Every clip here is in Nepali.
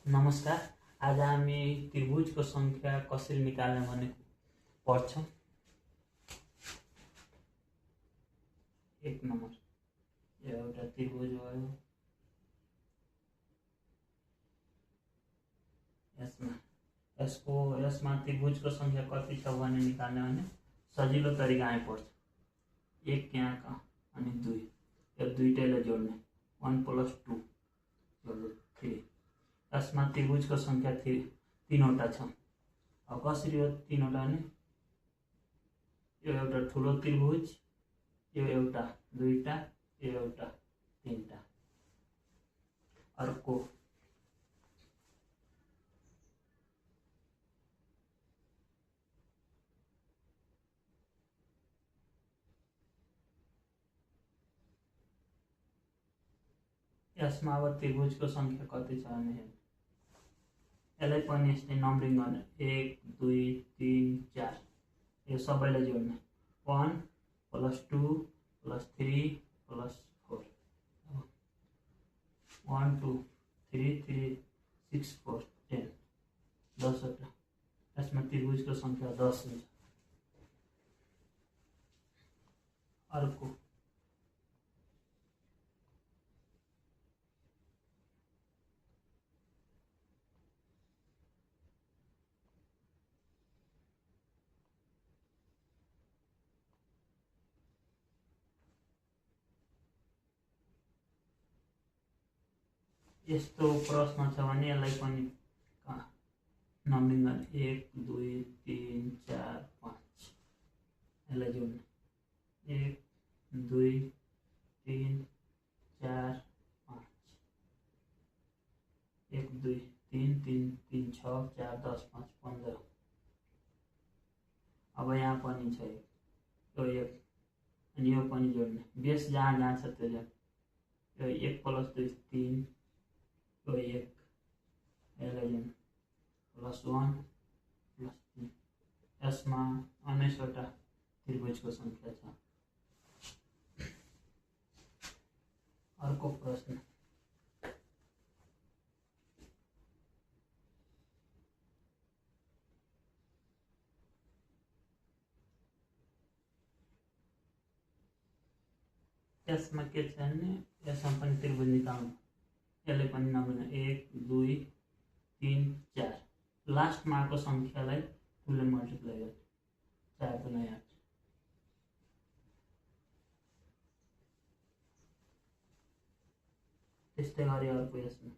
नमस्कार। आज हामी त्रिभुजको संख्या कसरी निकाल्ने भन्ने पढ्छौं। 1 नम्बर यो एउटा त्रिभुज भयो। यसमा त्रिभुजको संख्या कति छ भन्ने निकाल्ने भने सजिलो तरिका हामी पढ्छौं। 1 यहाँका अनि 2 यो दुईटैलाई जोड्ने 1 + 2 3। यसमा त्रिभुजको संख्या 3वटा छ। अब कसरी हो 3वटा भने यो एउटा ठुलो त्रिभुज, यो एउटा, दुईटा, यो एउटा, तीनटा। अर्को यसमा अब त्रिभुजको संख्या कति छ भने यसलाई पनि यस्तै नम्बरिङ गर्ने 1 2 3 4 यो सबैलाई जोड्ने 1 + 2 + 3 + 4 1 2 3 3 6 4 10 10वटा। यसमा त्रिभुजको संख्या 10 हुन्छ। अर्को यस्तो प्रश्न छ भने यसलाई पनि नम्बरिङ गर्ने 1 2 3 4 5 यसलाई जोड्ने 1 2 3 4 5 1 2 3 3 3 6 4 10 5 15। अब यहाँ पनि छ यो 1 अनि यो पनि जोड्ने बेस जहाँ जहाँ छ त्यो यो 1 + 2 3 यो 1 यसलाई जोड्ने +1 + 3। यसमा 19वटा त्रिभुजको संख्या छ। अर्को प्रश्न यसमा के छ भने यसमा पनि त्रिभुज निकाल्नु। यसले पनि नम्बरिङ 1 2 3 4 लास्टमा आएको संख्यालाई 2 ले मल्टिप्लाई गर्ने 4 × 8। त्यस्तै गरी अर्को यसमा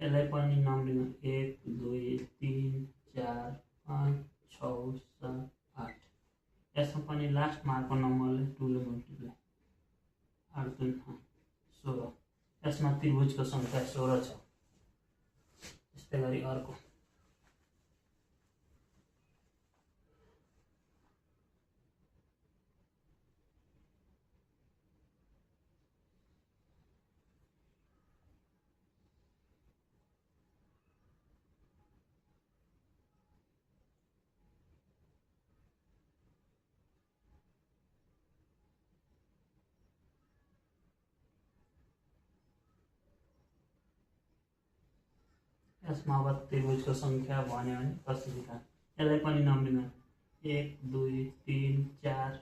यसलाई पनि नम्बरिङ 1 2 3 4 5 6 7 8। यसमा पनि लास्टमा आएको नम्बरले 2 ले मल्टिप्लाई 8 2 16। यसमा त्रिभुजको संख्या 16 छ। त्यस्तै गरी अर्को यसमा अब त्रिभुजको संख्या भन्यो भने कसरी निकाल्ने यसलाई पनि नम्बरिङ 1 2 3 4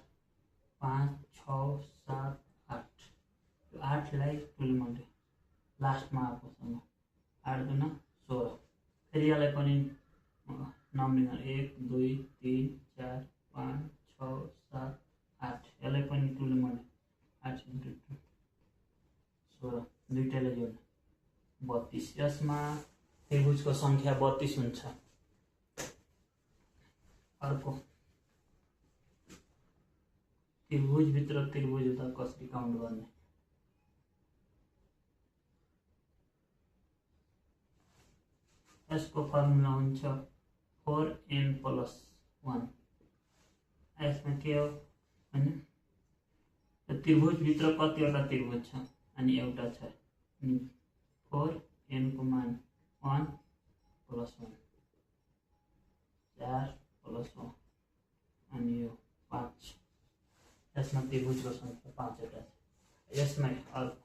5 6 7 8। यो 8लाई 2 ले मल्टिप्लाई लास्टमा आएकोसँग 8 2 16। फेरि यसलाई पनि नम्बरिङ 1 2 3 4 5 6 7 8 यसलाई पनि 2 ले मल्टिप्लाई 8 × 2 16 दुईटैलाई जोड्ने 32। यसमा त्रिभुजको संख्या 32 हुन्छ। अर्को त्रिभुजभित्र त्रिभुज हुँदा कसरी काउन्ट गर्ने यसको फर्मुला हुन्छ 4n + 1। यसमा के हो भने त्रिभुजभित्र कतिवटा त्रिभुज छ अनि एउटा छ अनि 4n को मान 1 + 1 4 +1 अनि यो 5 यसमा त्रिभुजको संख्या 5 वटा छ। यसमै अर्को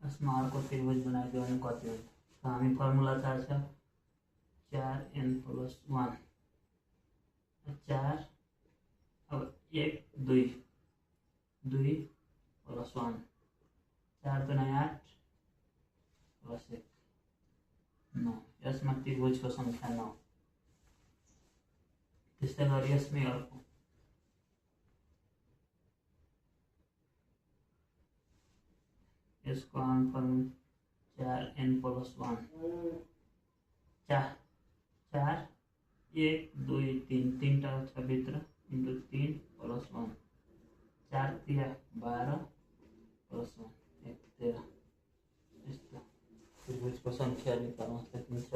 यसमा अर्को त्रिभुज बनाइदियो भने कति हुन्छ? त हामी फर्मुला थाहा छ 4n+1 4 अब 1 2 2 + 1 4 दूना 8 + 1 9 यसमा त्रिभुजको संख्या 9। त्यस्तै गरी यसमै अर्को यसको फर्मुला 4n+1 4 1 2 3 तीनटा छ भित्र × 3 + 1 4 3 12 + 1 1 13 यस्तो त्रिभुजको संख्या निकाल्न सकिन्छ।